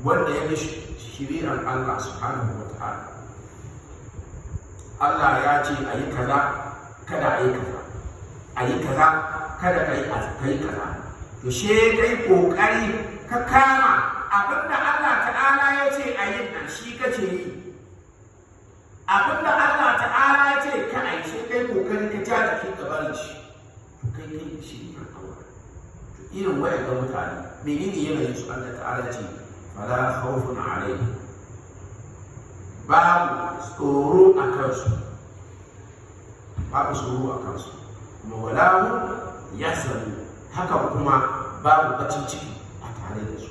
Wanda ya bi shiri'ar Allah subhanahu wa ta'ala, Allah ya ce a yi kaza, kada a yi kaza, a yi kaza, kada ka yi kaza, to she kai kokari ka kama abinda Allah ta'ala ya ce a yi nan, shi kace yi. Abinda Allah ta'ala ya ce ka a yi, shi kai kokari ka ja jikin ka barin shi, to kai kai shiri'ar Allah. To irin wayannan mutane, menene yanayin su? Allah ta'ala ce fala khawfun alaihim, babu tsoro a kansu, babu tsoro a kansu, kuma wala hum yahzanun, haka kuma babu bacin ciki a tare da su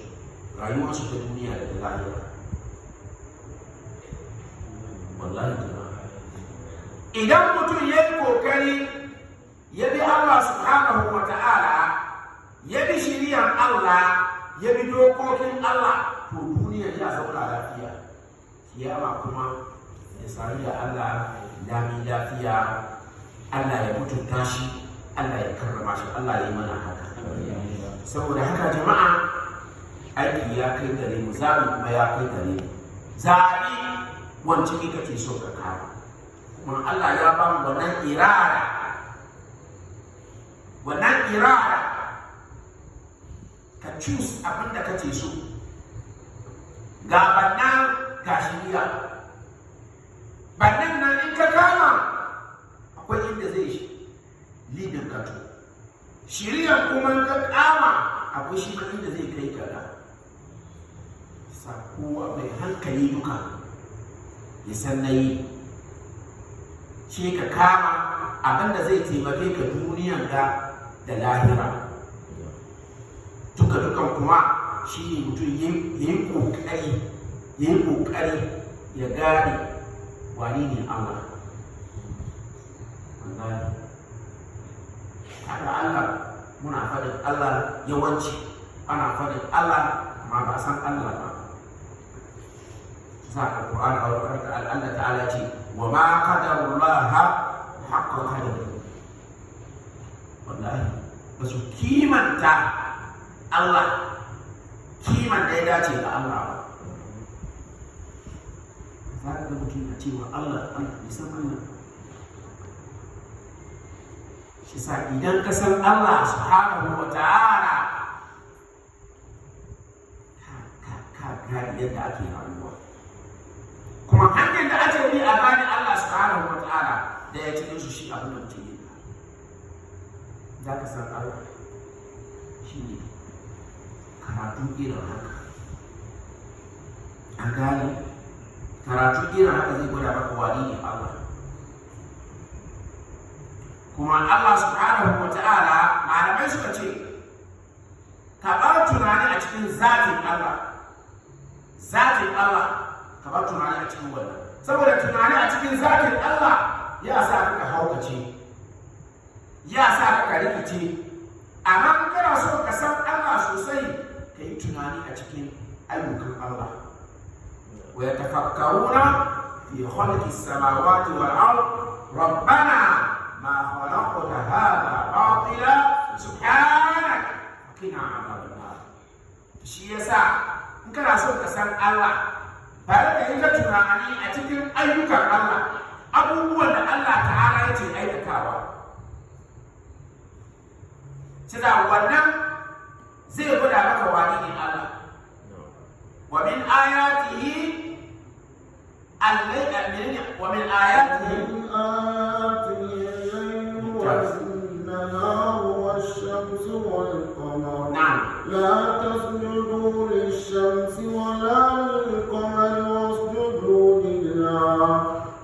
rayuwarsu ta duniya da ta lahira. Wallahi jama'a, idan mutum ya yi kokari ya bi Allah subhanahu wa ta'ala, ya bi shiriyan Allah, ya bi dokokin Allah, to duniya ya zauna lafiya, kiyama kuma ya sami da Allah lami lafiya, Allah ya mutunta shi, Allah ya karrama shi. Allah ya yi mana haka. Saboda haka jama'a, aiki ya kai gare mu, zaɓi kuma ya kai gare mu. Zaɓi wancan ne kake so ka kama. Kuma Allah ya ba mu wannan irada, wannan irada ka choose abin da kake so. Ga banna, ga shiriya. Bannan nan in ka kama, akwai inda zai leading ka. To shiriyan kuma in ka kama, akwai shi ma inda zai kai ka. Da sa kowa mai hankali duka ya san na yi shi, ka kama abin da zai taimake ka duniyan ga da lahira duka. Dukan kuma shi ne mutum ya yi ƙoƙari, ya yi ƙoƙari ya gane wani ne Allah. Wallahi kaga Allah, muna faɗin Allah, yawanci ana faɗin Allah amma ba san Allah ba. Sa Alquran, Allah ta'ala ce wa ma qadarullaha haqqa qadari. Wallahi ba su kimanta Allah kiman da ya dace ga Allah ba. Za ka ga mutum na cewa Allah, Allah, bai san Allah. Shi sa idan ka san Allah subhanahu wa ta'ala, ka gane yadda ake rayuwa, kuma hanyar da ake bi a gane Allah subhanahu wa ta'ala, da ya cikin su shi abin da muke yi, za ka san Allah shi ne karatu irin haka. An gane, karatu irin haka zai gwada maka wani ne Allah. Kuma Allah subhanahu wa ta'ala, malamai suka ce ka bar tunani a cikin zatin Allah, zatin Allah, ka bar tunani a cikin wannan, saboda tunani a cikin zatin Allah ya sa ka haukace, ya sa ka rikice. Amma in kana so ka san Allah sosai, ka yi tunani a cikin ayyukan Allah. Wa yatafakkaruna fi khalqis samawati wal ard rabbana ma khalaqta hadha batila subhanak qina adhaban nar. Shi yasa in kana so ka san Allah, bari ka yi ta tunani a cikin ayyukan Allah, abubuwan da Allah ta'ala ya ce aikatawa. Cira wannan zai gwada maka wani ne Allah. Wa min ayatihi al-layl wa min ayatihi ومن آياته الليل والنهار والشمس والقمر. نعم. لا تسجدوا للشمس ولا للقمر واسجدوا لله،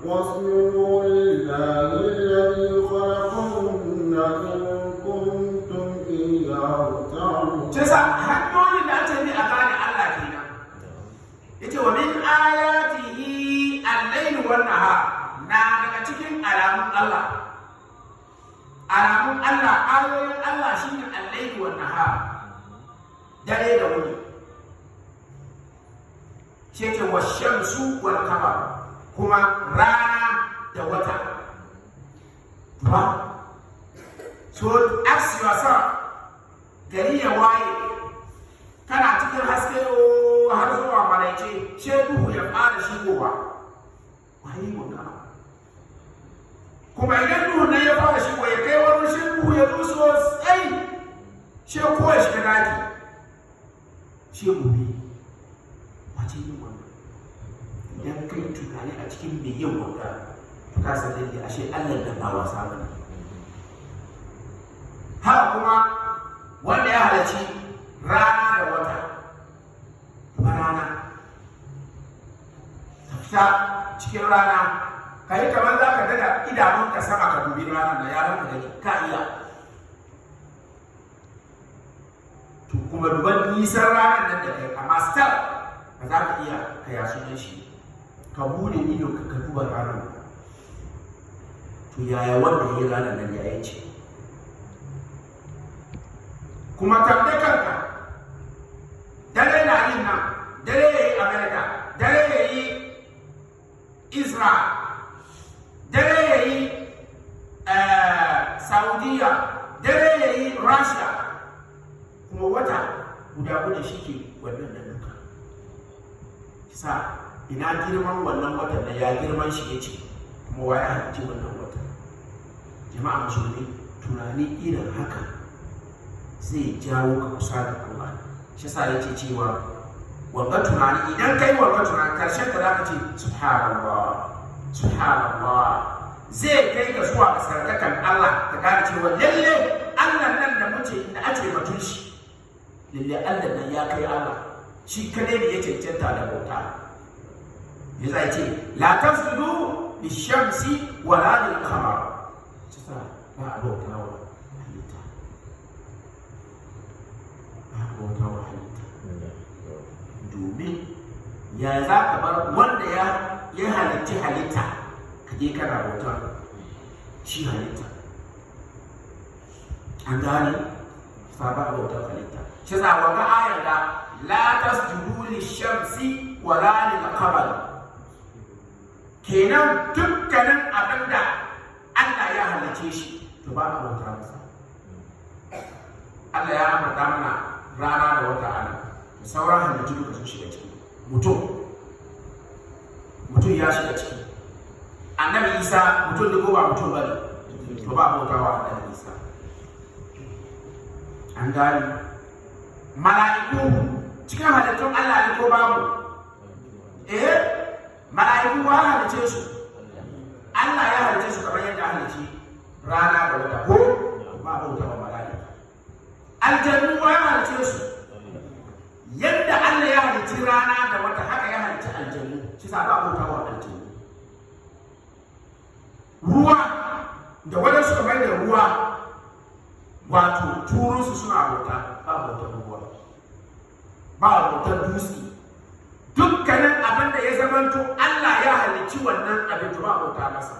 واسجدوا لله الذي خلقهن إن كنتم إياه تعبدون. Cisa hanyoyin da ake bi a gane Allah kenan. Yace wa min ayatihi al-layl wan nahar, na daga cikin alamun Allah. Alamun Allah, ayoyin Allah shine al-layl wan nahar. Dare da wuni. Shi yake wa shamsu wal qamar, kuma rana da wata. Ba. So ask yourself, gari ya waye kana cikin haske o har zuwa maraice, she duhu ya fara shigowa. Waye wanga? Kuma idan duhun nan ya fara shigowa, ya kai wani shi duhu ya zo sosai, she ko ya shiga daki, she gobe. Wace yin wannan? Idan kai tunani a cikin mai yin wanga, to ka san lalle ashe Allah da ba wasa bane. Haka kuma wanda ya halarci rana da wata, kuma rana ka fita cikin rana, ka yi kamar za ka daga idanunka sama ka dubi ranar da yaran ka gani, ka iya. To kuma duban nisan ranar nan da kai, amma still ba za ka iya ka yasu shi ka bude ido ka duba ranar. To yaya wanda ya yi ranar nan ya ce? Kuma tambaye kanka, dare na yin nan, dare ya yi America, dare ya yi Israel, dare ya yi Saudiya, dare ya yi Russia, kuma wata guda guda shi ke wannan da duka sa. Ina girman wannan watan da ya girman shi ya ce? Kuma wa ya halicci wannan watan? Jama'a musulmi, tunani irin haka zai jawo ka kusa da Allah. Shi sa yace cewa wanga tunani, idan kai wanga tunani, karshen ka zaka ce subhanallah, subhanallah. Zai kai ga zuwa ga sarkakan Allah, ka gane cewa lalle Allah nan da muke da ake batun shi, lalle Allah nan ya kai Allah, shi kadai ne ya cancanta da bauta. Ya zai ce la tasjudu lishamsi wala lil qamar. Shi sa ba a bauta wa halitta, ba a bauta wa halitta, domin ya za ka bar wanda ya halicci halitta ka je kana bauta shi halitta? An gane? Sa ba a bautar halitta. Shi sa wanga ayar da la tasjudu lishamsi wala lil qamar, kenan dukkanin abin da Allah ya halicce shi, to ba a bauta masa. Allah ya ambata mana rana da wata ana da sauran halittu duka sun shiga ciki. Mutum ya shiga ciki. Annabi Isa mutum ne ko ba mutum ba ne? To ba bautawa Annabi Isa. An gane? Mala'iku cikin halittun Allah ne ko babu? Eh, mala'iku wa halice su? Allah ya halice su kamar yadda halice rana da wata, ko ba bautawa mala'ika. Aljannu wa ya halice su? Yadda Allah ya halicci rana da wata, haka ya halicci aljannu. Shi sa ba bautawa aljannu. Ruwa da wadansu suka mai da ruwa wato turunsu suna bauta, ba bautar ruwa, ba bautar dutse. Dukkanin abin da ya zamanto Allah ya halicci wannan abin, to ba bauta masa.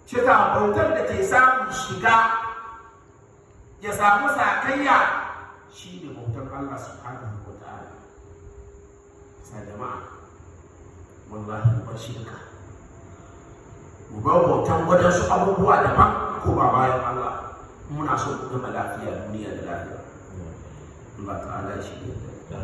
Shi ta bautar da ke samun shiga ya samu sakayya shi ne bautar Allah subhanahu wa ta'ala. Sa jama'a, wallahi mu bar shirka, mu bar bautan wadansu abubuwa daban ko ba bayan Allah. Muna so mu gama lafiya duniya da lafiya. Allah ta'ala ya shirya da